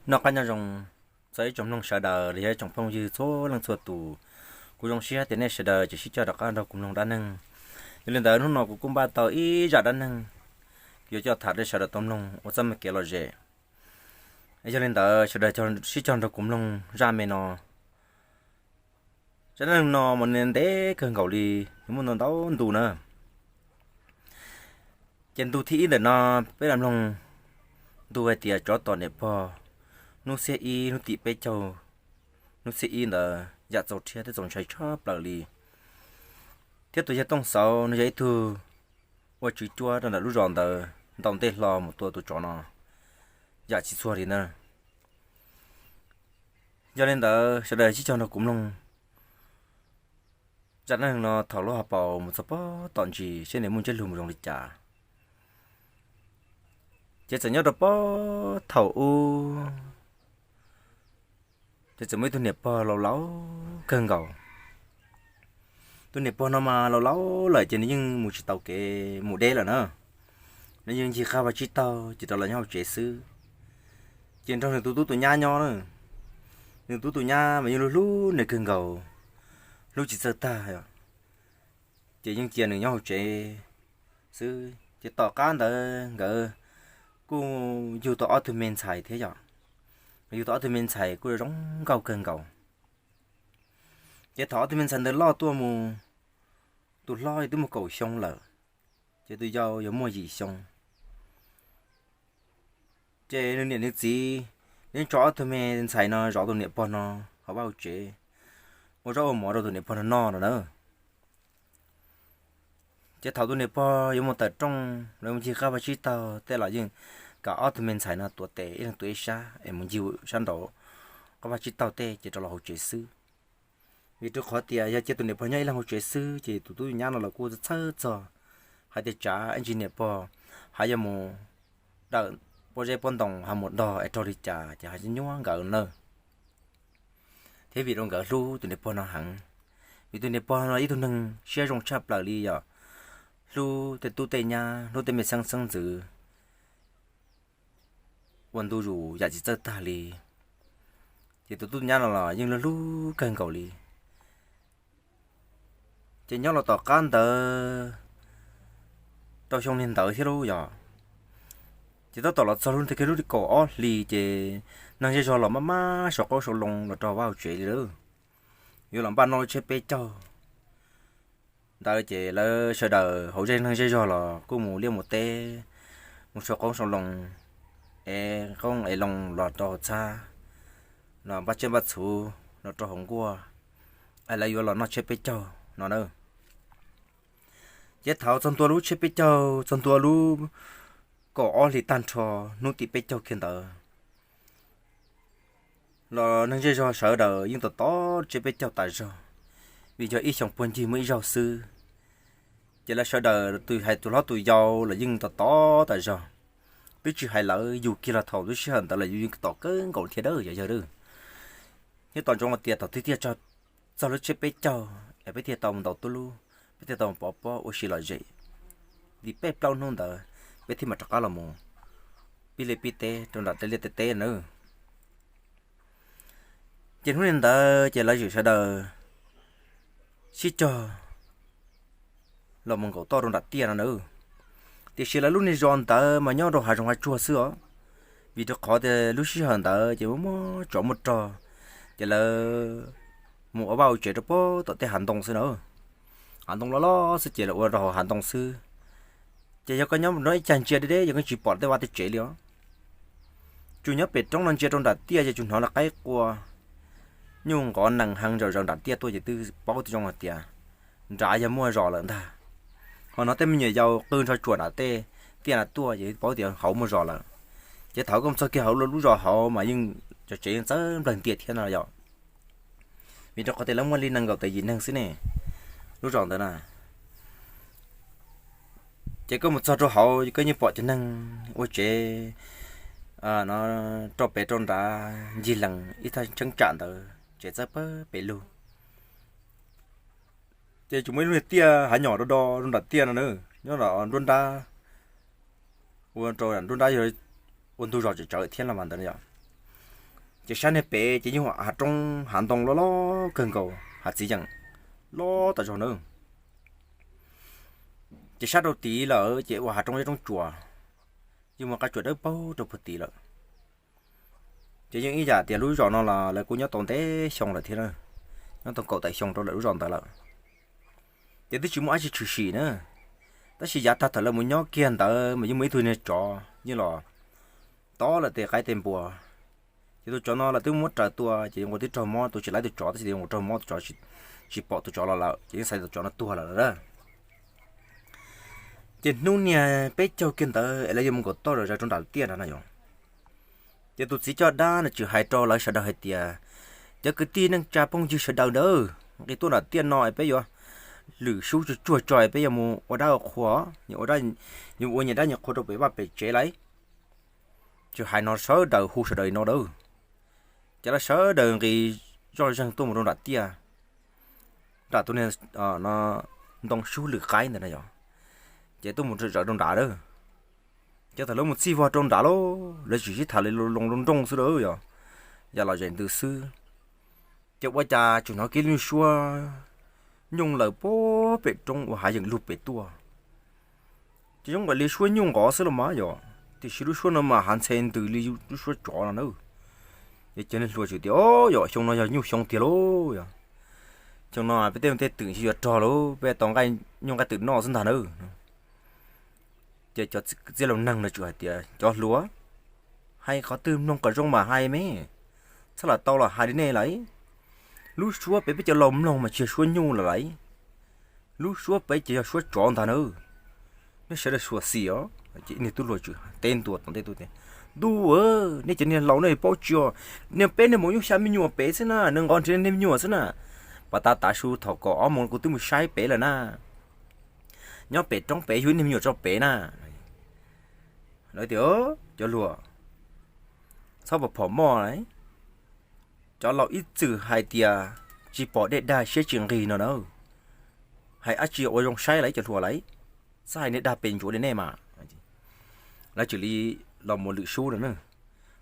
Noj qab nyob zoo txog ib tsoom mloog sawv daws los yog ib tsoom phooj ywg txhua leej txhua tus. Kuv zoo siab tias nej sawv daws tseem sib cog rov qab nrog kuv mloog dab neeg. Yog li ntawd hnub no kuv kuj npaj tau ib zaj dab neeg yuav coj tham rau sawv daws tau mloog ua txoj me kev lom zem. Yog li ntawd sawv daws sib cog nrog kuv mloog zaj me no. Zaj dab neeg no mas ntev kawg nkaus li, nws muaj ntau ntau ntu na. Ces ntu thib ib ntawm no peb los mloog ntu hais tias tsov tom niam pog, hnub xiab ib hnub tim peb caug, hnub xiab ib ntawd yam txaus rhiab thiab txaus ntshai tshaj plaws li. Thiab tus yawg Tooj Xauv nws yog ib tug ua tswv cuab rau ntawm lub zos ntawd ntaus ntej hlo mus tua tus tsov no yam tsis txhua li na. Yog li ntawd sawv daws sib cog nrog kuv mloog zaj dab neeg no thaum lub hauv paus mus txog pob tom ntsis seb nws muaj ntsiab lus mus zoo li cas. Ces txawm nyob rau pob thaum ub, ces txawm muaj ib tug niam pog laus laus kawg nkaus. Tus niam pog no mas laus laus lawm ces nws yeej mus tsis tau kev mus deb lawm na. Nws yeej ncig qab vaj tsib taug ces rov los nyob hauv tsev xwb. Ces nrog nws tus tub tus nyab nyob na. Nws tub tus nyab mas yeej hlub hlub nws kawg nkaus, hlub tsis txawj tag, ces yeej cia nws nyob hauv tsev xwb. Ces tom qab ntawd nkawd kuj yug tau ob tug me ntxhais thiab yom. Yug tau ob tug me ntxhais kuj zoo nkauj kawg nkaus. Ces thaum ob tug me ntxhais ntawd loj tuaj mus, tus hlob twb muaj kaum xyoo lawm, ces tus yau yuav muaj yim xyoo. Ces nws niam nws txiv yeej tso ob tug me ntxhais no zov tus niam pog no hauv vaj hauv tsev, ua zaub ua mov rau tus niam pog no noj no na. Ces thaum tus niam pog yuav mus tawm rooj los mus ncig qab vaj tsib taug tej los yeej kam ob tug me ntxhais no tuav tes ib leeg tuav ib sab es mus ncig sab nraud qab vaj tsib taug tej ces rov los hauv tsev xwb. Vim rau qhov tias yog cia tus niam pog nyob ib leeg hauv tsev xwb ces tus tub nyab no los kuj txhawj txog hais tias tsam ib ntsis niam pog ho yuav mus dawm pob zeb pob ntoo ho mus dog es raug li cas ces ho nyuaj nkawd na. Thiab vim rau nkawd hlub tus niam pog no heev, vim tus niam pog no ib tug neeg siab zoo tshaj plaws li yom, hlub tej tub tej nyab hlub tej me xeeb xeeb ntxwv ua ntu zus yam tsis txawj tag li. Ces tus tub nyab no los yeej hlub hlub kawg nkaus li. Ces nyob los tom qab ntawd rau xyoo niag ntawd thiab lauj yom, ces tab tom los txog lub ntawd kiag lub kaum ob hlis ces neeg zej zog los maj maj sau qoob sau loo los rau vaj hauv tsev li lawm. Yuav los npaj noj lub tsiab peb caug ntawd ces lawv sawv daws hauv zej neeg zej zog los kuj mus liaj mus teb, mus sau qoob sau loo, ev qoob ev loo los rau hauv txhab, los npaj tsiaj npaj txhuv los rau hauv nkuaj, es lawv yuav los noj tsiab peb caug no na. Ces thaum txog ntua lub tsiab peb caug, txog ntua lub kaum ob hlis tag nrho hnub tim peb caug kiag ntawd los neeg zej zog sawv daws yeej tos tos tsiab peb caug tas zog, vim yog ib xyoos puag ncig muaj ib zaug xwb. Ces lawv sawv daws tus hais tus hlob tus yau los yeej tos tos tas zog, twb tsis hais lawv yus kiag los thaum lub sij hawm ntawd los yus yeej tos kawg nkaus thiab dawb yog yawg dawb. Thiab tos ntsoov hais tias thaum twg thiaj txog lub tsiab peb caug es peb thiaj tau mus ntaus tub lub, peb thiaj tau mus pov pob ua si lom zem li peb plaub hnub ntawd, peb thiaj mam rov qab los mus pib liaj pib teb rau nram tej liaj tej teb na. Ces hnub li ntawd ces lawv zwm sawv daws sib cog los mus nkaum toj rau nram tiaj no na. Tiam sis lawv lub niag zos ntawd mas nyob rau hav zoov hav tsuag xwb os, vim rau qhov tias lub sij hawm ntawd ces muaj muaj tsov muaj rog, ces lawv mus ua vaj ua tsev rau pem tom tej hav ntoo xwb na. Hav ntoo loj loj xwb ces lawv ua rau hauv hav ntoo xwb. Ces yog koj nyob nram ib cag ntsia deb deb yog koj tsis pom tej vaj tej tsev li os. Tsuas nyob pem roob no ntsia rau nram tiaj ces tsuas hnov lawv qaib qua nyuj nqov nees heev zaum zaum nram tiaj tuaj ces twb paub tib zoo hais tias nrad yog muaj zos lawm ntag. Ho hnov tej me nyuam yaus qw nrho tsuam nram tej tiaj na tuaj ces paub tias hauv muaj zos lawm. Ces thaum koj mus txog kiag hauv lub zos hauv mas yeej cov tsev yeej txawv nplawg ntias thiab no yom. Vim rau qhov tias lawv muaj li nees nkaum tawm yim neeg xwb ne, lub zos ntawd na. Ces koj mus txog rau hauv koj yeej pom cov neeg ua tsev no rau pem rau nrad ncig lees ib thaj cheeb tsam ntawd tsev txawb pawg pes lug. Ces tsuas muaj ib lub niag tiaj hav nyom do do rau nram tiaj no na, nyob nram nruab nrab, ua rau nruab nrab yog ua ntug zos tsawv tsawv thiab los mas ntawd yom. Ces sab niag pem ces yeej hav roob hav ntoo loj loj kawg nkaus, hav txiv yeem loj tas zog na. Ces sab rau tid lawm ces ua hav roob ib roob tsuas, yeej muaj qab tsuas dawb paug rau puag tid lawm. Ces yeej ib yam tias lub zos no los lawv kuj nyob tau ntev xyoo lawm thiab, nyob tau kaum tawm xyoo rau lawm lub zos ntawd lawm. Ces twb tsis muaj dab tsi tshwm sim na, tab sis yav tag thaum lawv mus nyob kiag ntawd mas yeej muaj ib tug niag tsov yeej los tob lawv tej qaib tej npua. Ces tus tsov no lawv twb muab raws tua ces yuav nkaus twb raug mob, tus tsis laib tus tsov tab sis yuav nkaus raug mob, tus tsov tsis pom tus tsov los lawm ces yeej xaiv tus tsov no tuag lawm lauj. Ces hnub niag peb caug kiag ntawd es lawv yuav mus nkaum toj zom zaws rau nram tiaj nrad na yom. Ces tus txiv coj dab no tseem hais rau lawv sawv daws hais tias, cov kwv tij neej tsa phooj ywg sawv daws ntawd, nqis tuaj nram tiaj no es peb yuav lwm sub tsuag tsuag tso es peb yuav mus ua dab ua qhua, yuav ua nyias dab nyias qhua rau pem vaj pem tsev lauj. Tseem hais no sawv daws hu sawv daws li no lauj. Ces lawv sawv daws nqis zoj zeeg tuaj mus rau nram tiaj, nram tus niag ntoo sub lwm qaib ntawd na yom. Ces tuaj mus zaws rau nrad lawm. Ces thaum lawv mus txij vog rau nrad lauj, lawv tsis sib tham li, loo loo nrooj xwb lauj yom, yam lom zem ntws xwb. Ces ua cas tseem hnov kiag lub suab nyooj lawm puag pem roob uas hav yeem lug pem tuaj. Ces zoo nkaus li suab nyuj nqov xwb los mas yom, tiam sis lub suab no mas hav ntxhe ntws li lub suab tsov no na. Ces cov niag hluas tseem tias, o yom, xyoo no yog nyuj xyoo tiag lauj yom, xyoo no peb tej ua tej twm tsis yuav rog lauj, peb tau nqaij nyuj nqaij twm noj xwb ntag na. Ces cov txiv laus neeg no tseem hais tias, cov hluas, hais qhov twg mloog kom zoo mas hais me, txhob lam tau los hais li nej lawm. Lub suab pem peb cov laus mloog mas tsis yog suab nyuj lawm lauj, lub suab pem ces yog suab tsov ntag na. Nej sawv daws xyuam xim os. Ces ib niag tub hluas tseem teb ntua tom ntej tuaj tias, ntuj, nej cov niag laus nej paub tsis os, niag peb niag maum nyuj xya me nyuam pem xwb na, nws nqos nrhiav niag me nyuam xwb na. Pas tas tav su thaum kaum ob moos kuv twb mus saib pem lawm na, nyob pem roob pem yug ib niag me nyuam tso pem na. Lawv tias, cov hluas, txhob pom phom moj lauj, cov laus ib txwm hais tias tsis pom dej dag siab tsis nqig no na, hais dab tsi ua zoo saib lauj cov hluas lauj, txhob hais niag dag pes ntsuav li nej mas. Lawv cia li los mus lwm sub no na,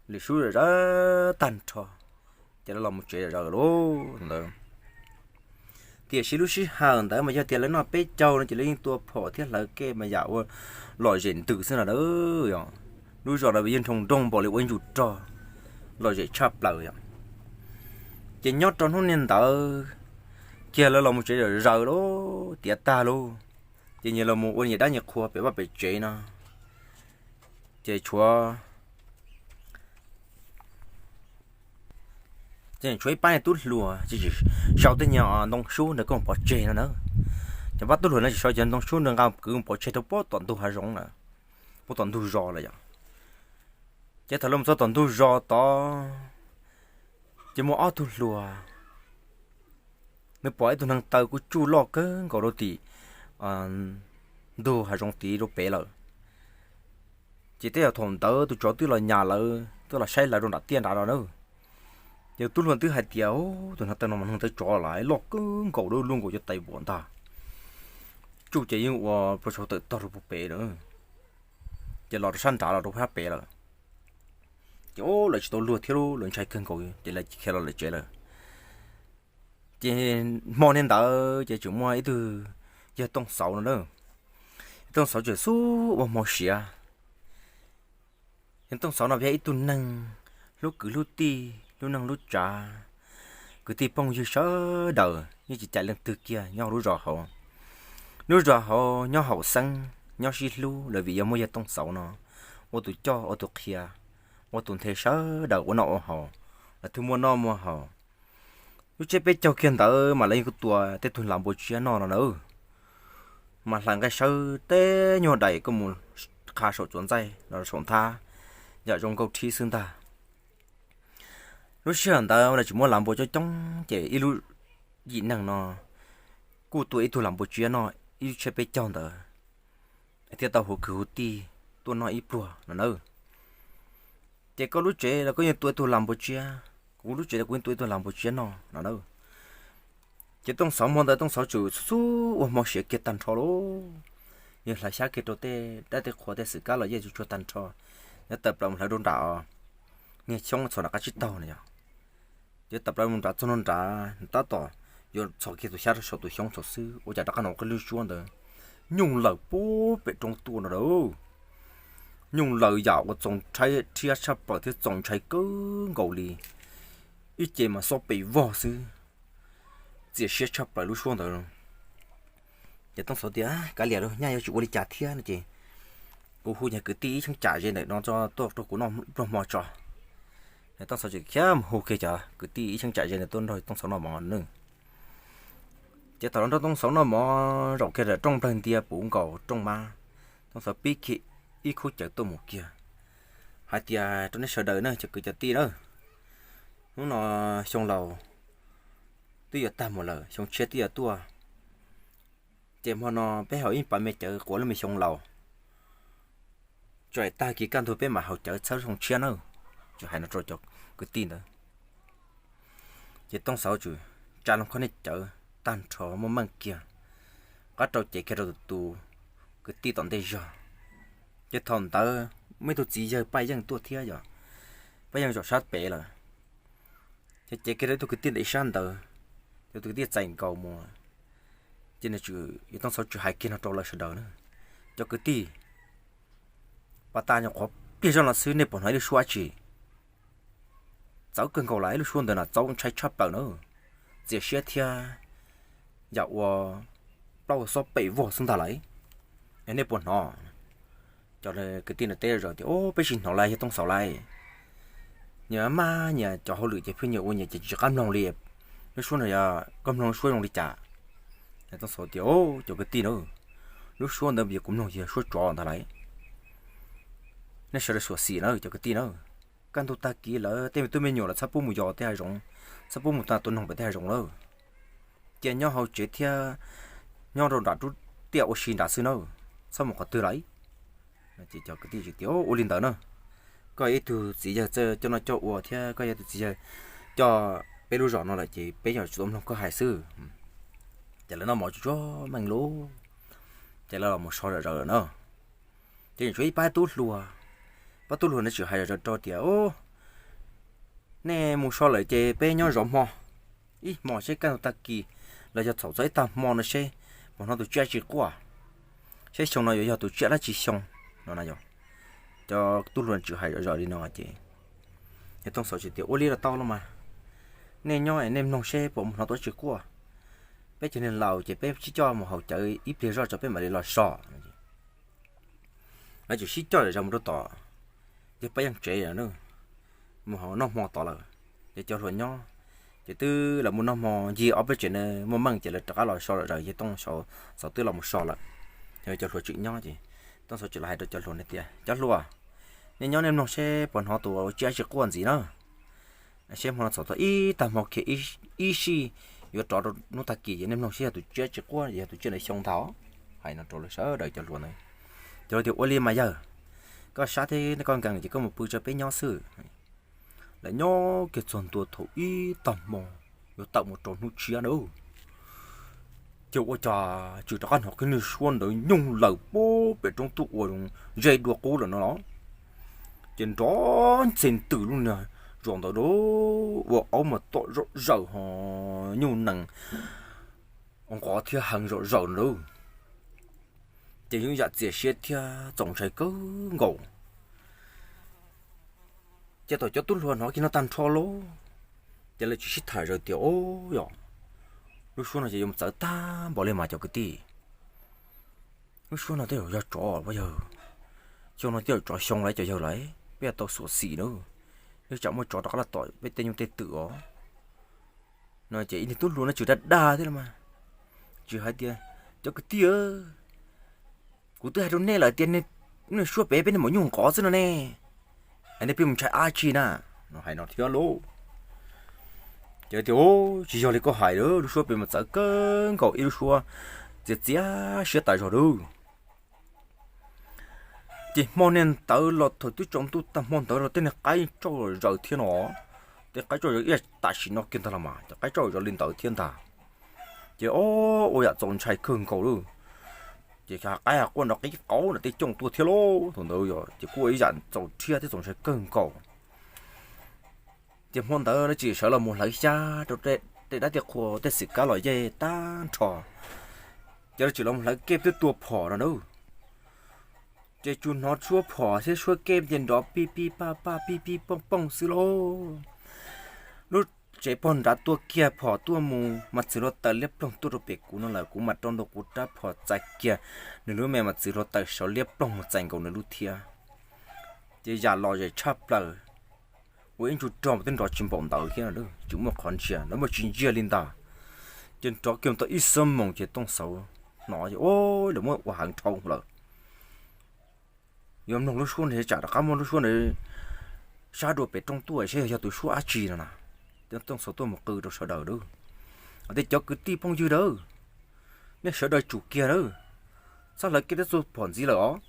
lwm sub zawm zawv tag nrho, ces lawv los mus tsev zawm zawv lauj ntawd. Tiam sis lub sij hawm ntawd mas yog tias lawv noj peb caug no ces lawv yeej tua phom thiab hlawv kej mas yam ua lom zem ntws xwb no na. Yog lub zos ntawd yeej nroo nroog npaum li ua ib ntsum rog, lom zem tshaj plaws yom. Ces nyob rau hnub niag ntawd kiag lawv los mus tsev zawm zawv lauj, tiav tag lauj, ces nyias los mus ua nyias dab nyias qhua pem vaj pem tsev no. Ces tshuav ces tshuav ib pab niag tub hluas ces tseem sau tej nyuag ntoo sub ntawd coj mus pov tseg no na. Cov pab tub hluas no tseem sau cov ntoo sub ntawd nqa kwv mus pov tseg rau puag tom ntug hav zoov lawm, puag tom ntug zos lawm yom. Ces thaum lawv mus txog tom ntug zos tod, ces muaj ob tug hluas, nws pom ib tug neeg taw kuj tsuj loj kawg nkaus rau tim ntug hav zoov tid rau pem lawm. Ces tej zaum thaum ntawd tus tsov twb los nyas lawv, twb los saib lawv rau nram tiaj nrad no na. Ces tub hluas twb hais tias, tus neeg taw no mas neeg taw tsov lawm, loj kawg nkaus, luaj nkaus cov tais vuam ntag. Tsuj ces yeej ua pua tsau tawm tog rau puag pem lawm. Ces los rau sab nrad los rau sab pem lawm. Ces lawv tsis tau luag thiab, lawv ntshai kawg nkaus ces lawv khiav los lawm tsev lawm. Ces hmo niag ntawd ces tseem muaj ib tug yawg Tooj Xauv no na. Yawg Tooj Xauv tseem xub ua hmo siav. Yawg Tooj Xauv no yog ib tug neeg hlub kwv hlub tij, hlub neej hlub tsav, kwv tij phooj ywg sawv daws yeej tsis cais leej twg kiag nyob hauv lub zos hauv. Lub zos hauv nyob haum xeeb, nyob sib hlub lawm vim yog muaj yawg Tooj Xauv no ua tus coj ua tus qhia, ua tus nthe sawv daws ua noj ua haus, lawv thiaj muaj noj muaj haus. Lub tsiab peb caug kiag ntawd mas lawv yeej kuj tua tej tug lam npua tsiab noj no na. Mas hlais nqaij sawb teb nyuag dais kuj mus qha saum tsuas ntxaij los saum nthab, yam zoo nkauj thib xwb ntag. Lub sij hawm ntawd lawv tseem muab lam npua coob coob ces ib lub yim neeg no kuj tua ib tug lam npua tsiab noj ib lub tsiab peb caug ntawd, thiaj tau huv kwv huv tij tuaj noj ib pluag no na. Ces koj lub tsev los koj yeej tua ib tug lam npua tsiab, kuv lub tsev los kuv yeej tua ib tug lam npua tsiab noj no na. Ces Tooj Xauv hmo ntawd Tooj Xauv tseem xub xub ua hmo siav kiag tag nrho lauj. Yawg hlais xyab kiag rau tej dab tej qhua tej xwm kab los yeej tsuag tsuag tag nrho, nyob tawm plaws mus hlawv rau nram niag xyoob txhua nram qab tsib taug no yog. Ces tawm plaws mus nrad txog no nrad, tab tom yuav txhos kiag tus xyab rau saum tus xyoob thaum xwb, ua cas rov qab hnov qhov lub suab ntawd nyooj lawm puag pem roob tuaj no lauj. Nyooj lawm yam uas txaus ntshai thiab tshaj plaws thiab txaus ntshai kawg nkaus li. Ib ce mas xob pes vog xwb, txias siab tshaj plaws lub suab ntawd. Ces Tooj Xauv tias, Kav liam lauj, nyaj yuav tsis ua li cas thiab no ces kuv hu nyuag kwv tij ib cheeb tsam ze ntawm no tuaj rau kuv noj nplooj hmo tso. Tooj Xauv tseem khiav mus hu kiag cov kwv tij ib cheeb tsam ze ntawd tuaj nrog Tooj Xauv noj mov nawb. Ces thaum los nrog Tooj Xauv noj mov zaum kiag ntawm rooj nplawg ntia puv nkaus rooj mab, Tooj Xauv pib kiag ib khub cawv tuaj mus kiag hais tias, Rau nej sawv daws na, cov kwv cov tij na, hnub no xyoo laus twb yuav tag mus lawm, xyoo tshiab twb yuav tuaj, ces hmo no peb haus ib pas me cawv quav lub me xyoo laus, tso tag kis kaj ntug peb mam haus cawv txhawb xyoo tshiab na. Tseem hais no rau cov kwv tij ntawd. Ces Tooj Xauv tseem tsa loo khob niag cawv tag nrho muaj meej kiag, qab rau cev kiag rau tus kwv tij tom ntej zog. Ces thaum ntawd muaj ib tug txiv yawg Paj Yeej tuaj thiab yom, Paj Yeej zaum sab pem lawm. Ces cev kiag rau ib tug kwv tij ntawm ib sab ntawd, ces tus kwv tij txais nkaus mus, ces nws tseem, Tooj Xauv tseem hais kiag no rau lawv sawv daws na, Cov kwv tij, pas tas nyuam qhuav pliag zoj no xwb nej puas hnov ib lub suab dab tsi? Txawv kawg nkaus lawm, ib lub suab ntawd na txaus ntshai tshaj plaws na, txias siab thiab yam ua plaub hau xob pes vog xwb ntag lauj. Nej puas hnov? Cov kwv tij no teb zom zaws tias, Peb tsis hnov lauj, yog Tooj Xauv lauj. Nyias maj nyias cov hauj lwm ces pheej nyias ua nyias ces tsis qab mloog li. Lub suab no yog koj mloog lub suab zoo li cas? Tooj Xauv tias, Cov kwv tij na, lub suab ntawd yog kuv mloog yog suab tsov ntag lauj. Nej sawv daws xyuam xim na cov kwv tij na. Kaj ntug tag kis lawm tej me tub me nyuam lawv txhob pub mus yos tej hav zoov, txhob pub mus tau tua noog pem tej hav zoov lawm. Cia nyob hauv tsev thiab nyob rau nram rub tiaj ua si nrad xwb na, txhob mus qhov twg lawm. Ces cov kwv tij tias, Ua li ntawd na, koj ib tug txiv yawg txawj coj noj coj ua thiab koj yog tus txiv yawg coj peb lub zos no lawm ces peb yuav tsum tau mloog koj hais xwb. Ces lawv noj mov tsuag tsuag meej lauj, ces lawv los mus so zom zaws lawm na. Ces tseem tshuav ib pab tub hluas, pab tub hluas no tseem hais zom zaws rau tias, Nej mus so lawm ces peb nyob zov hmo ib hmo seb kaj ntug tag kis los yog txhaum txog ib tag hmo no seb puas hnov tus tsiaj dab tsi quaj, seb xyoo no yuav yog tus tsiaj dab tsi xyoo no na yom. Cov tub hluas tseem hais zom zaws li no ces, ces Tooj Xauv tseem tias, Ua li los tau los mas, nej nyob es nej mloog seb puas mus hnov tus dab tsi quaj. Peb cov neeg laus ces peb sib coj mus haus cawv ib pliag zoj tso peb mam li los so. Lawv tseem sib coj zom zaws mus rau tom yawg Paj Yeej tsev, mus noj hmo tod lawm. Ces cov hluas nyob, ces twb los mus noj hmo ncig ob peb tsev neeg muaj meej ces lawv rov qab los so zom zaws, yawg Tooj Xauv twb los mus so lawm. Yog cov hluas tseem nyob ces Tooj Xauv tseem los hais rau cov hluas no tias, Cov hluas, nej nyob nej mloog seb puas hnov tus tsiaj dab tsi quaj ntxiv na. Seb hmo no txhaum txog ib tag hmo kiag ib sij yuav rov rau hnub tag kis ces nej mloog seb yog tus tsiaj dab tsi quaj, yog tus tsiaj ntawd xyoo ntag. Hais no rau lawv sawv daws cov hluas ntawd. Cov hluas tias, Ua li mas yawg, koj sab thiab koj nkees ces koj mus pw tso peb nyob xwb. Lawv nyob kiag txog ntua thaum ib tag hmo yuav tawm mus rau hnub tshiab na, ces ua cas tseem rov qab hnov qhov niag suab ntawd nyooj lawm puag pem roob tuaj ua ze dua qub lawm no los. Ces nrov ntxhe ntws lub niag zos ntawd lauj, ua aub mas tom zom zaws ho nyuj nees nqov thiab heev zom zaws na. Ces yeej yam txias siab thiab txaus ntshai kawg nkaus. Ces thaum cov tub hluas hnov kiag no tag nrho lauj, ces lawv tseem sib tham zom zaws tias, Au yog, lub suab no ces yuav mus txawv tag npaum li mas cov kwv tij. Lub suab no tej zaum yog tsov, yog xyoo no tej zaum tsov xyoo lawm cov yawg lawm, peb yuav tau xyuam xim na, ib tsam muaj tsov rov qab los tom peb tej nyuj tej twm os. No ces ib niag tub hluas no tseem dag dag thiab los mas, tseem hais tias, Cov kwv tij, kuv twb hais rau nej lawm tias nej suab pem peb niag maum nyuj nqov xwb no ne, es nej pheej mus ntshai dab tsi na? No hais no thiab lauj. Ces tias, Tsis yog li koj hais, lub suab pem mas txawv kawg nkaus, ib lub suab txias txias siab tas zog lauj. Ces hmo niag ntawd los thaum twb tsaus ntuj tag hmo ntawd los tej niag qaib tsauj zom zaws thiab no, tej qaib tsauj zom zaws ib yam tam sim no kiag ntag los mas cov qaib tsauj zom zaws li ntawd thiab ntag. Ces o, ua yam txaus ntshai kawg nkaus lauj. Ces qaib quaj nrov qib qaub nram tej cooj tuaj thiab lauj. Thaum ntawd ces kuj ua ib yam txaus rhiab thiab txaus ntshai kawg nkaus. Ces hmo ntawd lawv tsis sawv los mus hlawv xyab rau tej dab tej qhua tej xwm kab los yej tag nrho, ces lawv tsis los mus hlawv kej twb tua phom no na. Ces tsuas hnov suab phom thiab suab kej ces nrov pij pij paj paj pij pij pooj pooj xwb lauj. Lub tsev pog nrad tua kiag phom tuaj mus mas txwv hluav taws liab ploog tuaj rau pem kuv no lawm, kuv mam rau ntua kuv rab phom txais kiag, nws lub me mas txwv hluav taws sawv liab ploog mus txais nkaus nws lub thiab. Ces yam lom zem tshaj plaws, ua ib ntsis rog mas twb nrov tsis npaum ntawd thiab, tsis muaj qhov ntsiag, lawv muab tsis ntsiag li ntag. Ces nrov kiag tau ib xuab moos ces Tooj Xauv hnov, o, lawv muab ua heev dhau lawm. Yuav mloog lub suab ntawd tsam rov qab muaj lub suab ntawd sab dua pem roob tuaj seb yog tus suab dab tsi no na. Ces Tooj Xauv tuaj mus qw rau sawv daws a, tej cov kwv tij phooj ywg a, nej sawv daws tsum kiag a, txhob hlawv kej twb tua phom ntxiv lawm os.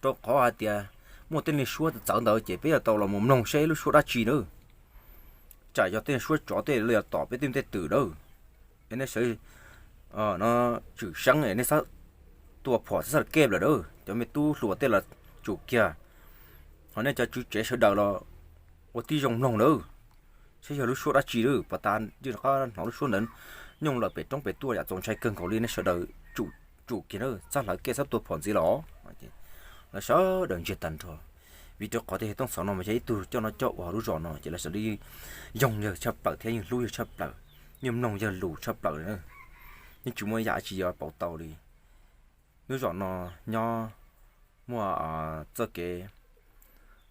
Rau qhov hais tias muaj tej niag suab txawv ntawd ces peb yuav tau los mus mloog seb lub suab dab tsi na. Tsam yog tej suab tsov tej los yog tom peb tej tej twm a, es nej sawv tswm seeb nej txhob tua phom txhob hlawv kej lawm a. Cov me tub hluas tej los tsum kiag, ho nej cov tswv tsev sawv daws los ua tib zoo mloog a, seb yog lub suab dab tsi a. Pom tas yeej rov qab hnov lub suab ntawd nyooj lawm pem roob pem tuaj yam txaus ntshai kawg nkaus li, nej sawv daws tsum kiag a, txhob hlawv kej txhob tua phom ntxiv lawm os. Lawv sawv daws ntsiag tag nrho, vim rau qhov tias Tooj Xauv no mas yog ib tug coj noj coj ua hauv lub zos no ces lawv sawv daws yeej yoog yawg tshaj plaws thiab yeej hlub yawg tshaj plaws, yeej mloog yawg lus tshaj plaws li na. Yeej tsis muaj yam tsis yuav pauv tau li. Lub zos no nyob muaj txoj kev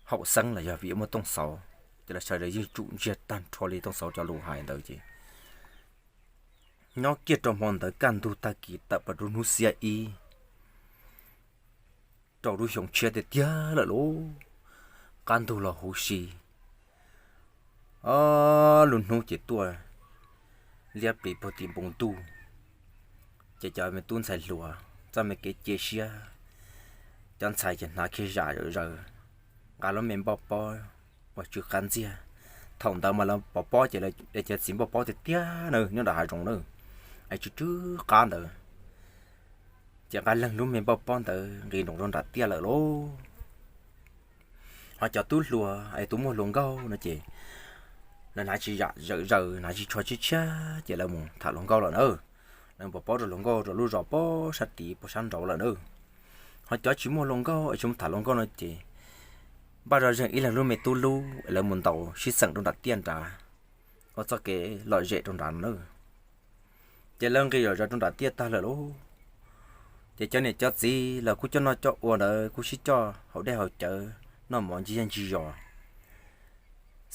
haum xeeb los yog vim muaj Tooj Xauv, ces lawv sawv daws yeej tsum ntsiag tag nrho li Tooj Xauv cov lus hais ntawd ces nyob kiag rau hmo ntawd kaj ntug tag kis tawm plaws rau hnub xiab ib rau lub xyoo tshiab tiag tiag lawm lauj. Qab ntug los huv si, o, lub hnub ces tuaj liab plis puag tim npoo ntuj, ces cov me tub ntxhais hluas txoj me kev cia siab, cov ntxhais ces hnav kiag zam zaws, nqa lub me npoj pob uas tsw qab ntxiag. Thaum ntawd mas lawv pov pob ces lawv cov txiv npoj pob tiag tiag na nyob nram hav zoov na, es tsw tsw qab ntawd, ces nqa leeg lub me npoj pob ntawd nqis nroos rau nram tiaj lawm lauj. Ho cov tub hluas es tus muaj hluas nkauj no ces lawv hnav tsis zam zaws zaws hnav tsis tsho tshiab tshiab ces lawv mus tham hluas nkauj lawm na. Lawv pov pob rau hluas nkauj rau lub zos pob sab tid pob sab nraud lawm na. Ho cov tsis muaj hluas nkauj es tsis mus tham hluas nkauj no ces npaj zoj zeeg ib leeg lub me tub lub es lawv mus ntaus sib xeem rau nram tiaj nrad, ua txoj kev lom zem rau nrad no na. Ces lawv nqis zom zaws rau nram tiaj tag lawm lauj, ces cov niam cov txiv los kuj coj noj coj ua ntawd kuj sib coj haus dej haus cawv noj mov ncig yeej ncig zos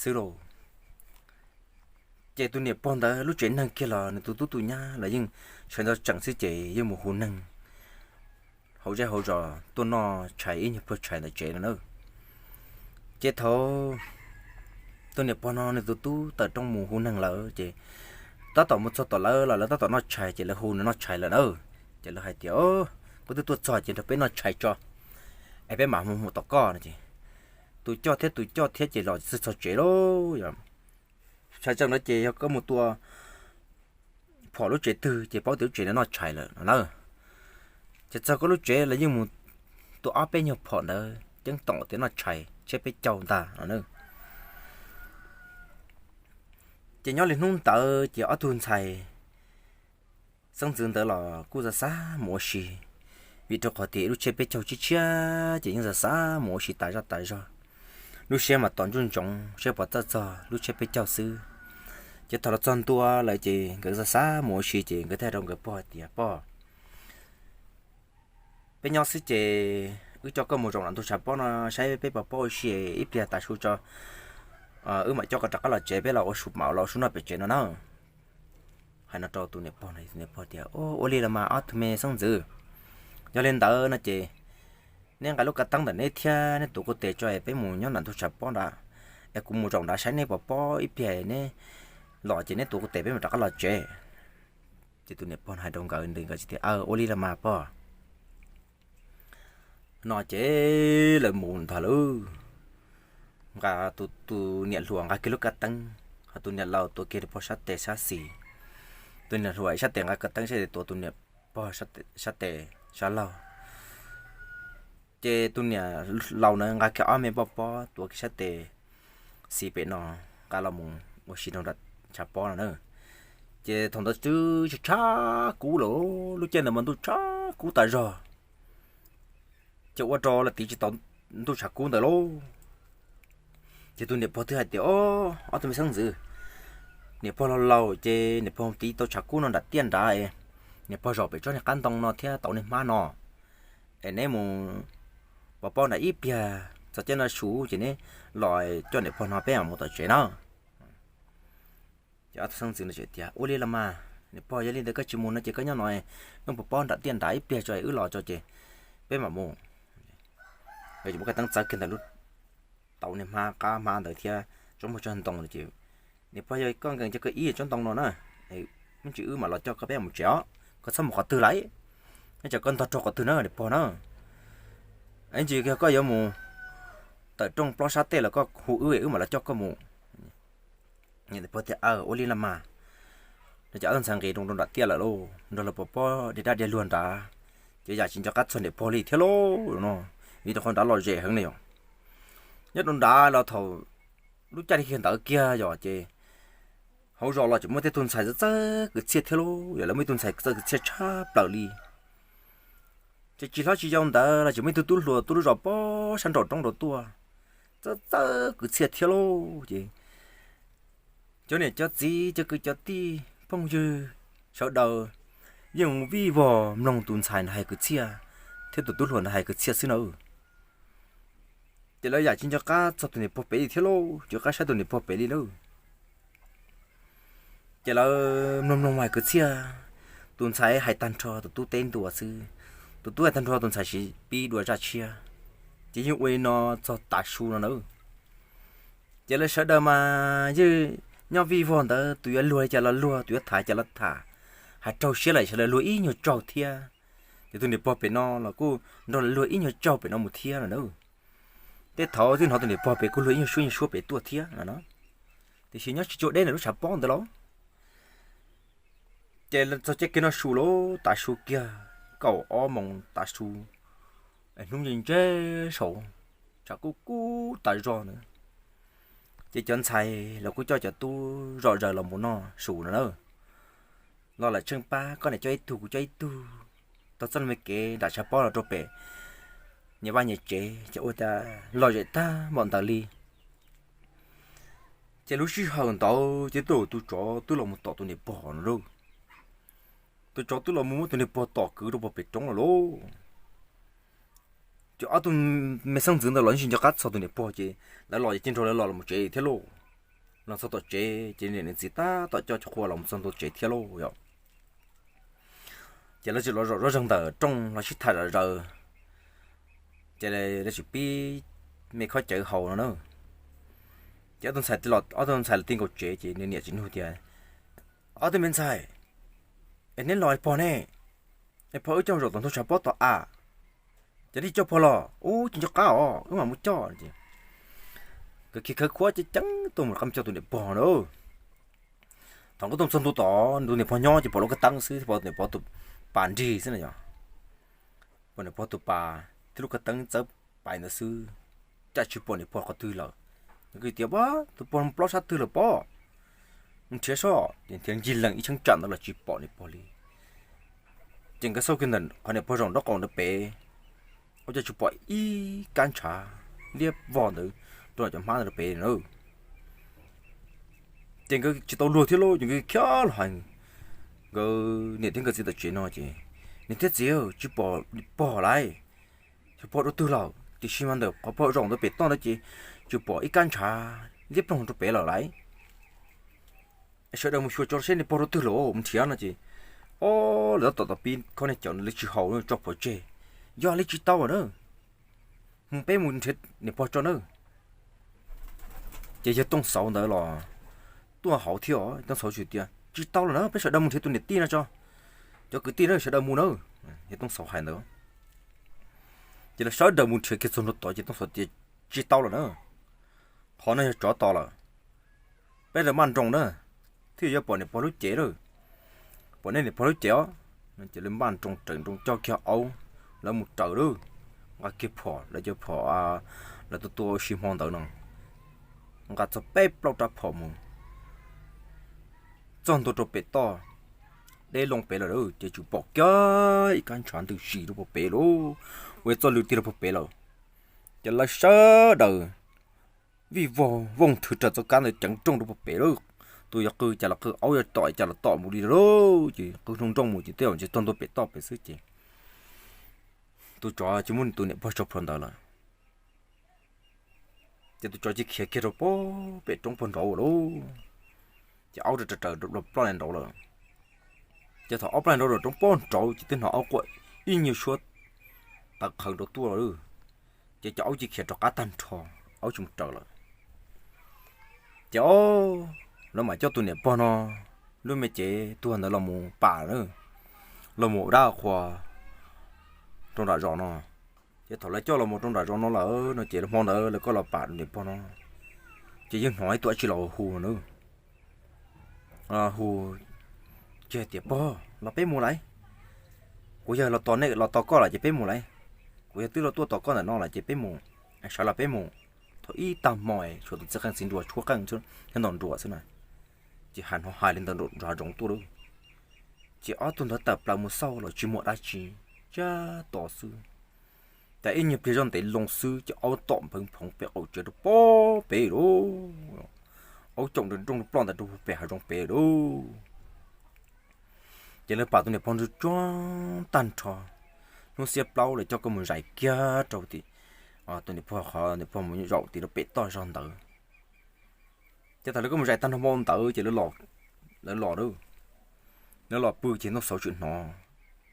xwb lauj. Ces tus niam pog ntawd lub tsev neeg kiag los nws tus tub tus nyab los yeej sawv ntxov tsees xwb ces yeej mus hu neeg hauv zej hauv zos tuaj noj tshais ib nyuag pluag tshais ntawm tsev no na. Ces thaum tus niam pog no nws tus tub tawm rooj mus hu neeg lawm ces tab tom mus txog tom lawv los lawv tab tom noj tshais ces lawv hu nws noj tshais lawm na. Ces lawv hais tias, koj twb tuaj txog ces nrog peb noj tshais tso, es peb mam mus mus tom koj no ces tus coj thiab tus coj thiab ces los txog tsev lauj. Tshais tseem no ces yog koj mus tua phom lub tsev twg ces paub tias lub tsev no noj tshais lawm no na. Ces txog koj lub tsev los yeej mus tua ob peb nyuag phom ntawd ceeb toom tias noj tshais tshiab peb caug ntag no na. Ces nyob li hnub ntawd ces ob tug ntxhais xeeb ntxwv ntawd los kuj xav xav mus ua si, vim rau qhov tias lub tshiab peb caug tshiab tshiab ces yeej xav xav mus ua si tas zoj tas zog. Lub siab mas tos ntsoov ntsoov seb puas txawj txog lub tshiab peb caug xwb. Ces thaum los txog ntua lawm ces nkawd xav xav mus ua si ces nkawd thiaj rau nkawd pog hais tias, pog, peb nyob xwb ces wb coj koj mus zaum nram ntug tshav pob no saib peb puas paub ua si, ib pliag tav su tso wb mam coj koj rov qab los tsev, peb los ua su mam los ua su noj pem tsev no na. Hais no rau tus niam pog no, tus niam pog tias, ua li los mas ob tug me xeeb ntxwv, yog li ntawd no ces neb nqa lub kab teeb ntawm neb thiab neb tuav kuv tes tso es peb mus nyob nram ntug tshav pob nrad, es kuv mus zaum nrad saib neb puas paub, ib pliag neb los ces neb tuav kuv tes peb mam rov qab los tsev. Ces tus niam pog no hais rau nkawd ntawd nkawd thiaj tias, ua li los mas pog. No ces lawv mus ntag lauj. Nqa tus, tus niam hluas nqa kiag lub kab teeb, ho tus niam laus tuav kiag pog sab tes sab xis. Tus niam hluas sab tes nqa kab teeb, sab tes tuav tus niam pog sab tes sab laug. Ces tus niam laus na nqa kiag ob me npoj pob tuav kiag sab tes xis pem no, nqa los mus ua si rau nram tshav pob no na. Ces thaum ntawd twb tshav kub lawm, lub caij ntawd mas ntuj tshav kub tas zog, ces ua rau lawv tiv tsis tau ntuj tshav kub ntawd lauj. Ces tus niam pog twb hais tias, Ob, ob tug me xeeb ntxwv, niam pog laus laus ces niam pog tiv tau tshav kub no nram tiaj nrad, niam pog zaum pem tsob niag qab ntoo no thiab tauv niag hmab no, es neb mus pov pob nram ib pliag, txog caij no su ces neb los coj niam pog no peb mam mus tom tsev na. Ces ob tug xeeb ntxwv no tias, Ua li los mas niam pog, yog li ntawd koj tsis mus no ces koj nyob no, neb pov pob nram tiaj nrad ib pliag tso wb los tso ces peb mam mus. Ces muab koj teeb txawb kiag ntawm lub tauv niag hmab, qab hmab ntawd thiab tsob muag tsob ntoo ces, Niam pog, yog koj nkees coj koj ib tsob ntoo no na, me ntsis wb mam los coj koj peb mam mus tsev os, koj txhob mus qhov twg lawm. Neb tso koj ntog rau qhov twg na niam pog na. Ib ntsis yog koj yuav mus tawm rooj plob sab tej los koj hu wb, wb mam los coj koj mus. Niam pog tias, Ua li los mas. No ces ob tug ntxhais nqis rau nram tiaj lawm lauj, nrog lawv pov pob dhia dab dhia luag nrad, ces yam tsis nco qab txog niam pog li thiab lauj no, vim rau qhov nrad lom zem heev li yom. Nyob rau nrad los thaum lub caij li kiag ntawd kiag yom ces hauv zos los tseem muaj tej tug ntxhais txawj txawj kwv txhiaj thiab lauj, yog lawv muaj ib tug ntxhais txawj kwv txhiaj tshaj plaws li. Ces tsis hlob tsis yau ntawd los tseem muaj ib tug tub hluas tuaj lub zos pob sab nraum roob rau tuaj, txawj txawj kwv txhiaj thiab lauj. Ces cov niam cov txiv cov kwv cov tij phooj ywg sawv daws yeej vij vog mloog tus ntxhais ntawd hais kwv txhiaj thiab tus tub hluas ntawd hais kwv txhiaj xwb na. Ces lawv yam tsis nco qab txog tus niam pog pem li thiab lauj, tsis nco qab saib tus niam pog pem li lauj. Ces lawv mloog mloog mas hais kwv txhiaj, tus ntxhais hais tag nrho tus tub teb ntua xwb, tus tub hais tag nrho tus ntxhais siv pib dua zaj tshiab. Ces yeej ua li no txog tav su no na. Ces lawv sawv daws mas yeej nyob vij vog ntawd, tus yuav luag li cas los luag, tus yuav tham li cas los tham, hais raug siab lawm sawv daws luag ib nyuag tsaug thiab. Ces tus niam pog pem no los kuj nrog lawv luag ib nyuag tsaug pem no mus thiab no na. Tej thaum twb hnov tus niam pog pem kuj luag ib nyuag suab nyuag suab pem tuaj thiab no. Tiam sis nyob tsis cuag deb ntawm lub tshav pob ntawd lauj. Ces txog caij kiag no su lauj, tav su kiag kaum ob moos tav su, hnub ntse ntse saud, tshav kub kub tas zog ntawd. Ces cov ntxhais los kuj coj cov tub zom zaws los mus noj su no na. Los lawm tsheej pab, koj niam coj ib tug kuv coj ib tug, taug txoj me kev nram tshav pob los rau pem nyias vaj nyias tsev, ces ua cas lom zem tag npaum ntawd li. Ces lub sij hawm ntawd ces tus tsov twb los mus tom tus niam pog no lauj. Tus tsov twb los mus muab tus niam pog tom kwv rau pem roob lawm lauj. Ces ob tug me xeeb ntxwv ntawd los tsis nco qab txog tus niam pog ces lawv los ces cia nrog lawv los los tsev thiab lauj. Los txog tom tsev ces niam txiv tab tom coj cov qhua los txog ntua tsev thiab lauj yom. Ces lawv tseem los zom zaws ntawm rooj los sib tham zom zaws, ces lawv tseem pib me khob cawv haus no na. Ces ob tug ntxhais los, ob tug ntxhais los ti nkaus tsev ces nws niam txiv nug tias, Ob tug me ntxhais, es neb los pog ne? Es pog wb coj zaum tom ntug tshav pob tom av. Ces neb coj pog los? Ub, tsis nco qab os, wb mam mus coj. Nkawd khiav khawv khuab ceev ceev tuaj mus rov qab coj tus niam pog na. Thaum nkawd tuaj txog ntua tod, ntu niam pog nyob ces pom lub kab teeb xwb, pom niam pog tus pas nrig xwb na yom. Pom niam pog tus pas thiab lub kab teeb txawb pais ntawd xwb, cas tsis pom niam pog qhov twg lawm. Nkawd tias, Ua, tus pog mus plob sab twg lawm pob? Mus nrhiav soj. Ces nrhiav ncig lees ib cheeb tsam ntawd los tsis pom niam pog li. Ces nkawd xauj kiag ntawm qhov niam pog zaum nraub qaum ntawd pem, ua cas tsis pom ib kab ntshav liab vog ntawd rau cov hmab ntawd rau pem na. Ces nkawd tsis tau luag thiab lauj, ces nkawd khiav los hais nkawd niam thiab nkawd txiv tom tsev no ces, Niam thiab txiv, tsis pom pog lawm. Xyov pog rau twg lawm, tiam sis mas ntawm qhov pog zaum ntawd pem toj ntawd ces tsis pom ib kab ntshav liab ploog rau pem lawm lauj. Sawv daws mus xyuas tso seb niam pog rau twg lawm, mus nrhiav no ces, ob, lawv tab tom pib khob niag cawv ntawd, lawv tsis haus, tso pov tseg. Yog li tsis tau na, mus peb mus nrhiav niam pog tso na. Ces yawg Tooj Xauv ntawd los tuaj hauv thiab os. Tooj Xauv tsis tias, Tsis tau lawm na, peb sawv daws mus nrhiav tus niam tij no tso, cov kwv tij na, sawv daws mus na. Yawg Tooj Xauv hais ntawd, ces lawv sawv daws mus nrhiav kiag txog ntua tod ces Tooj Xauv tias, Tsis tau lawm na, qhov no yog tsov tom lawm. Peb lawv maj nroos na, thiaj yuav pom niam pog lub cev lawm. Pom nej niam pog lub cev os. Ces lawv maj nroos raws nroos cog kiag aub, lawv mus raws lawm, nqa kiag phom, lawv cov phom lawv tua tua ua si hmo ntawd no, nqa txog peb plaub rab phom mus txog ntua rau pem toj deb loo pem lawm ces tsuas pom kiag ib kab ntshav ntws si rau puag pem lawm, ua txoj lw tiag rau puag pem lawm. Ces lawv sawv daws vij vog vooj thwv raws txoj kab ntawd ceev rooj rau puag pem lawm. Tus yog qw cas los qw, aub yog tom cas los tom mus li lawm, ces qw nroo nrooj mus ces tej zaum ntshe txog ntua pem toj pem xwb ces tus tsov ces muab tus niam pog tso plhuav ntawd lawm. Ces tus tsov cia khiav kiag rau pem roob puag nraud lawm. Ces aub raws raws ploj nraud lawm. Ces thaum aub ploj nraud rau roob puag nraud ces twb hnov aub quaj ib nyuag suab tawv qhawv nraud tuaj lawm. Ces cov aub cia khiav rov qab tag nrho, aub tsis mus raws lawm. Ces ob, lawv mam coj tus niam pog no lub me cev tuag ntawd los mus pam na, los mus ua dab qhua rau nram zos no. Ces thaum lawv coj los mus rau nram zos no lawm no ces hmo ntawd lawv kuj los pam niam pog no, ces yeej hnov ib tug dab tsi los hu na, hu, ces tias, Pog, los peb mus lauj. Kuv yog los tos nej los tos koj lawm ces peb mus lauj. Kuv yog twb los tuaj tos koj ntawm no lawm ces peb mus, sawv los peb mus. Thaum ib tag hmo tshuav tus txiv qeej txiv nruas tshuab qeej thiab ntaus nruas xwb na, ces hais hnov hais li ntawd nram hav zoov tuaj lawm. Ces ob tug ntawd tawm plaws mus xauj los tsis muaj dab tsi, tsab to xwb. Ces ib nyuag pliag zoj ntev loo xwb ces aub tom nphawv phoov pem qaum tsev rau puag pem lawm. Aub caum nrooj ploj ntawd rau pem hav zoov pem lawm. Ces lawv pam tus niam pog ntsuag tsuag tag nrho. Hnub xiab plaub lawv coj koj mus zais kiag rau tim, tus niam pog qhov niam pog mus zaum tim rau pem toj zog ntawd. Ces thaum lawv kuj mus zais tag nrho hmo ntawd ces lawv los, lawv los pw ces Tooj Xauv tseem hnov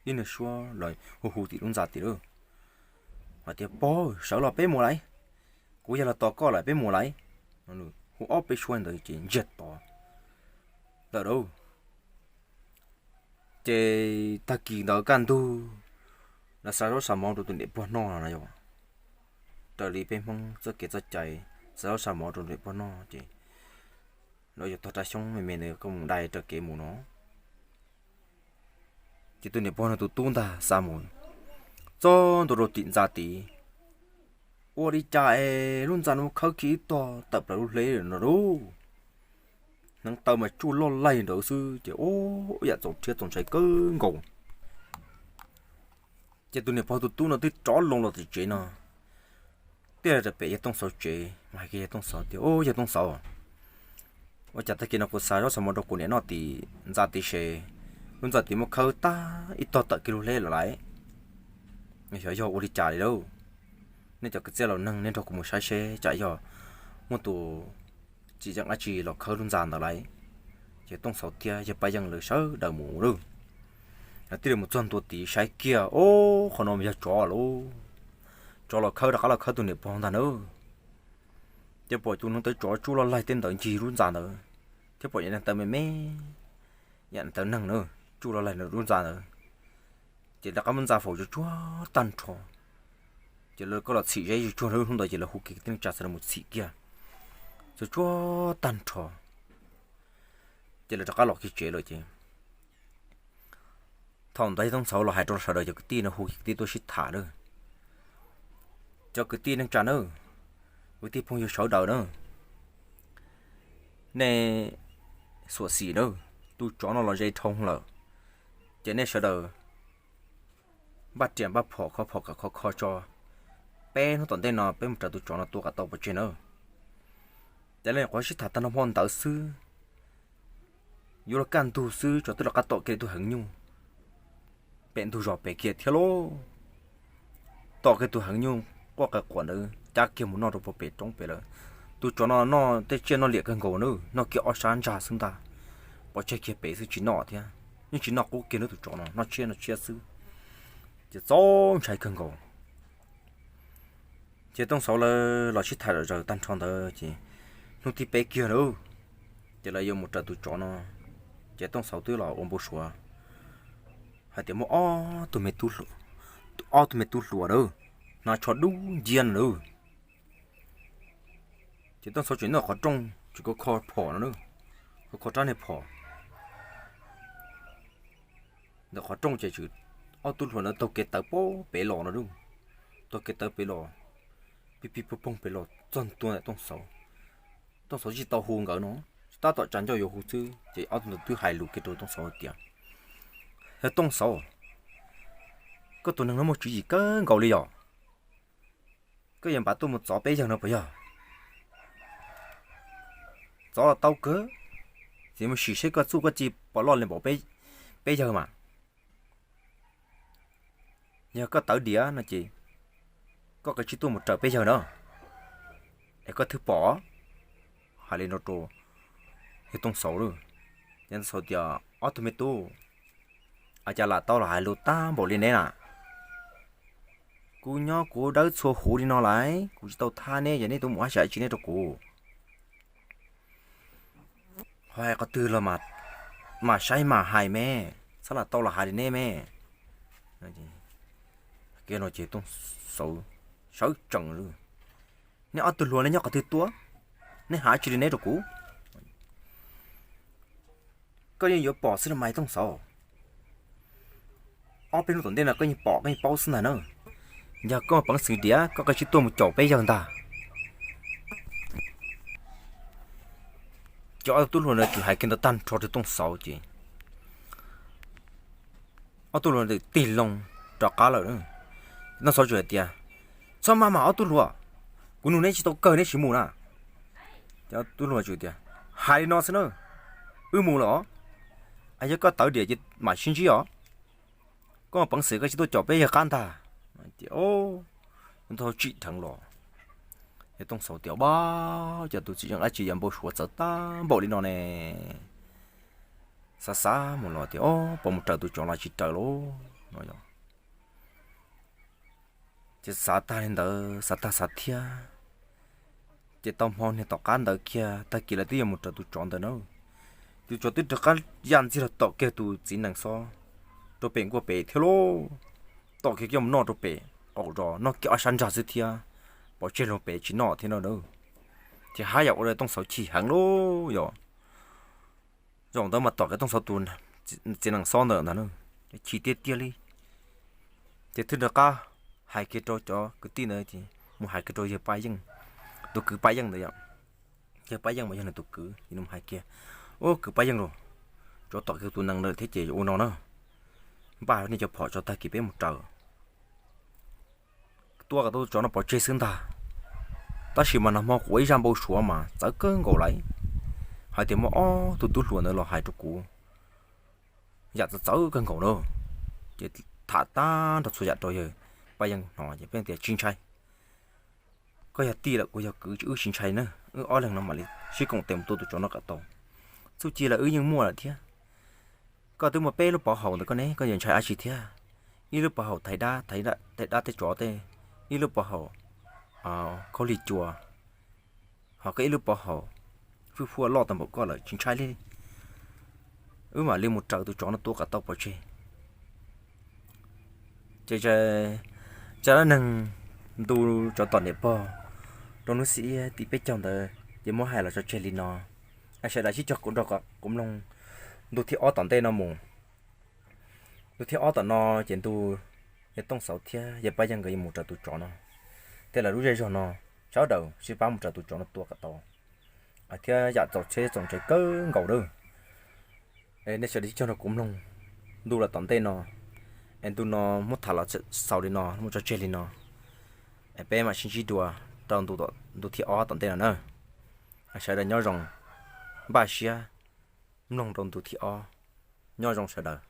ib niag suab los hu hu tim lub ntxa tim lawm, hais tias, Pog, sawv los peb mus lauj. Kuv yog los tos koj lawm peb mus lauj. Hu ob peb suab ntawd ces ntsiag to lawm lauj. Ces tag kis ntawd kaj ntug, lawv xa zaub xa mov rau tus niam pog noj no yog raws li peb Hmoob txoj kev txoj cai, xa zaub xa mov rau tus niam pog noj ces lawv yuav tog rab xyoob me me ntawd koj mus dai raws kev mus no. Ces tus niam pog no tus tub ntag xa mus txog ntua rau tim ntxa tid, ua li cas es lub ntxa no muab khawb kiag ib tog tawm plaws lub hleb no lauj. Hneev taw mas tsuj loj laig ntawd xwb ces ua yam txaus rhiab txaus ntshai kawg nkaus. Ces tus niam pog tus tub no twb rov loo los tim tsev no, thiaj li rau pem yawg Tooj Xauv tsev mas hais kiag yawg Tooj Xauv tias, Yawg Tooj Xauv, ua cas tag kis no kuv xa zaub xa mov rau kuv niam noj tim ntxa tid ces lub ntxa tid muab khawb tag ib tog tawm kiag lub hleb lawm lauj. Xyov yog ua li cas li lauj. Nej cov kwv tij laus neeg nej nrog kuv mus saib seb tsam yog muaj tus tsis zoo dab tsi los khawb lub ntxa ntawd lauj. Ces Tooj Xauv thiab yawg Paj Yeej lawv sawv daws mus lawm. Lawv thiaj li mus txog ntua tid saib kiag, Ob, qhov no mas yog tsov lauj. Tsov los khawb, rov qab los khawb tus niam pog ntag na. Ces pom tus hneev taw tsov tsuj loj laig tej ntawd ncig lub ntxa ntawd, thiab pom yam hneev taw me me, yam hneev taw neeg na, tsuj loj laig lub ntxa ntawd. Ces rov qab muab ntxa faus tsuag tsuag tag nrho. Ces lawv kuj los txhim zeb tsuag tsuag, hnub ntawd ces lawv hu kiag kwv tij neej tsa sawv daws mus txhim kiag tsuag tsuag tag nrho. Ces lawv rov qab los kiag tsev lawm ces thaum ntawd yawg Tooj Xauv los hais rau sawv daws cov kwv tij no, hu kwv tij tuaj sib tham lawm. Cov kwv tij neej tsa na, kwv tij phooj ywg sawv daws na, nej xyuam xim na, tus tsov no los ze dhau lawm, ces nej sawv daws npaj riam npaj phom, kho phom kom khov kho tso, peb hnub tom ntej no peb mus raws tus tsov no tua kom tau pov tseg na. Ces lawv nyuam qhuav sib tham tag nrho hmo ntawd xwb, yuav luag kaj ntug xwb tsov twb rov qab tom kiag tus heev nyuj pem ntug zos pem kiag thiab lauj. Tom kiag tus heev nyuj quaj qe quam ntawd cab kiag mus noj rau puag pem roob pem lawm. Tus tsov no noj tej tsiaj noj liam kawg nkaus na, noj kiag ob sab ntsag xwb ntag, pov tseg kiag pem xwb tsis noj thiab, yeej tsis noj qub kiag na, tus tsov no noj tshiab noj tshiab xwb. Ces txaus ntshai kawg nkaus. Ces Tooj Xauv lawv los sib tham zom zaws tag nrho ntawd ces hnub thib peb kiag lawm, ces lawv yuav mus raws tus tsov no, ces Tooj Xauv twb los ua npau suav hais tias muaj ob tug me tub hluas, ob tug me tub hluas na, hnav tsho dub nciab na. Ces Tooj Xauv tseem nyob qhov rooj tseem kho kho phom no, kho kho rab niag phom ntawm qhov rooj ces tseem ob tug hluas ntawd taug kev tawv pem los no, taug kev tawv pem los, pig pig pog poog pem los txog ntua ntawm Tooj Xauv. Tooj Xauv tsis tau hu nkawd no, tab tom tsa ncauj yuav hu xwb ces ob tug ntawd twb hais lus kiag rau Tooj Xauv hais tias, Yog Tooj Xauv, koj tus neeg no muaj tswv yim kawg nkaus li yom. Koj yuav npaj tuaj mus txov peb yawg no puas yog? Txov los tau kawg, txiv mus sim seb koj txuj koj ci puas loj li npaum peb yawg mas. Yog koj tawv diav no ces koj kav tsij tuaj mus raws peb yawg na, es koj thiaj pom. Hais li no rau yawg Tooj Xauv lawm. Yawg Tooj Xauv tias, Ob tug me tub, ua cas lam tau los hais lus tag npaum li neb na? Kuv nyob kuv dawb txhua huv li no lawm, kuv tsis tau thab neb, yog neb tuaj mus ua dab tsi neb rau kuv? Ho hais qhov twg los mas saib mas hais me, txhob lam tau los hais li neb me. Kiag no ces Tooj Xauv sawv tsees lawm. Neb ob tug hluas neb nyob qhov twg tuaj? Neb hais dab tsi li neb rau kuv? Koj yeej yuav pom xwb los mas Tooj Xauv. Ob peb hnub tom ntej no koj yeej pom koj yeej paub xwb ntag na. Yog koj peev xwm diav koj kav tsij tuaj mus caum peb yawg ntag. Ces ob tug tub hluas ntawd txawm hais kiag ntawd tag nrho rau Tooj Xauv ces ob tug hluas ntawd tig loo rov qab lawm. Tooj Xauv tsuas hais tias, Txhob maj mam ob tug hluas, kuv nug neb tsis tau kawg neb tsis mus na. Ces ob tug hluas tsuas tias, Hais li no xwb na, wb mus lawm os. Yog koj tawv diav ces mam sib ntsib os. Koj peev xwm koj tsis tuaj caum peb yawg qab ntag. Ces Tooj Xauv tsim dheev los, ces Tooj Xauv tias, Ab, cas tus txiv neej dab tsi yuav npau suav txawv tag npaum li no ne? Xav xav mus los tias, Ob, puas mus raws tus tsov los tsis raws lauj no. Ces xav tag li ntawd xav tag xav thiab, ces tau hmo niag tom qab ntawd kiag tag kis lawv twb yuav mus raws tus tsov ntawd na. Tus tsov twb rov qab ya ntxiag los tom kiag tus txiv nees xob rau pem nkuaj pem thiab lauj. Tom kiag coj mus noj rau pem qaum zos, noj kiag ob sab ntsag xwb thiab, pov tseg loo pem tsis noj thiab no na. Ces haj yam ua rau Tooj Xauv chim heev lauj yom. Zaum ntawd mas tom kiag Tooj Xauv tus txiv nees xob ntawd ntag na, chim tiag tiag li. Ces twb rov qab hais kiag rau cov kwv tij ntawd ces mus hais kiag rau yawg Paj Yeej, tus kwv Paj Yeej ntawd yom. Yawg Paj Yeej mas yog nws tus kwv ces nws mus hais kiag, Ub, kwv Paj Yeej lauj, tsov tom kiag tus nees ntawd thiab ces ua no na, npaj nej cov phom tso tag kis peb mus raws. Tua kom tau tus tsov no pov tseg xwb ntag. Tab sis mas nag hmo kuv ua ib zaj npau suav mas txawv kawg nkaus lawm, hais tias muaj ob tug tub hluas ntawd los hais rau kuv yam txawv txawv kawg nkaus na. Ces tham tag nrho txhua yam rau yawg Paj Yeej hnov ces Paj Yeej tias, Tsis ntshai, koj yog tij lawm kuv yog kwv, wb tsis ntshai na, wb ob leeg no mam li sib koom tes mus tua tus tsov no kom tau. Txuj ci los wb yeej muaj lawm thiab. Koj twb muaj peb lub pov haum ntawd koj ne, koj yuav ntshai dab tsi thiab? Ib lub pov haum thaiv dab, thaiv dab tej tsov tej, ib lub pov haum khaub lig cua, ho koj ib lub pov haum fwj fuaj loj tau npaum koj lawm, tsis ntshai li. Wb mam li mus raws tus tsov no tua kom tau pov tseg. Ces zaj dab neeg ntu tsov tom niam pog rau hnub xiab tim peb caug ntawd ces muab hais los tso tseg li no. Sawv daws sib cog kuv nrog kuv mloog ntu thib ob tom ntej no mus. Ntu thib ob tom no ces ntu yawg Tooj Xauv thiab yawg Paj Yeej nkawd yuav mus raws tus tsov no, thiab lawv lub zej zog no sawv daws sib pab mus raws tus tsov no tua kom tau, thiab yam txaus txhawj txaus ntshai kawg nkaus lawm. Nej sawv daws sib cog nrog kuv mloog ntu los tom ntej no. Es ntu no muab tham los xaus li no, muab tso tseg li no. Peb mam sib ntsib dua rau ntu thib ob tom ntej no na. Sawv daws nyob zoo, npaj siab mloog rau ntu thib ob. Nyob zoo sawv daws.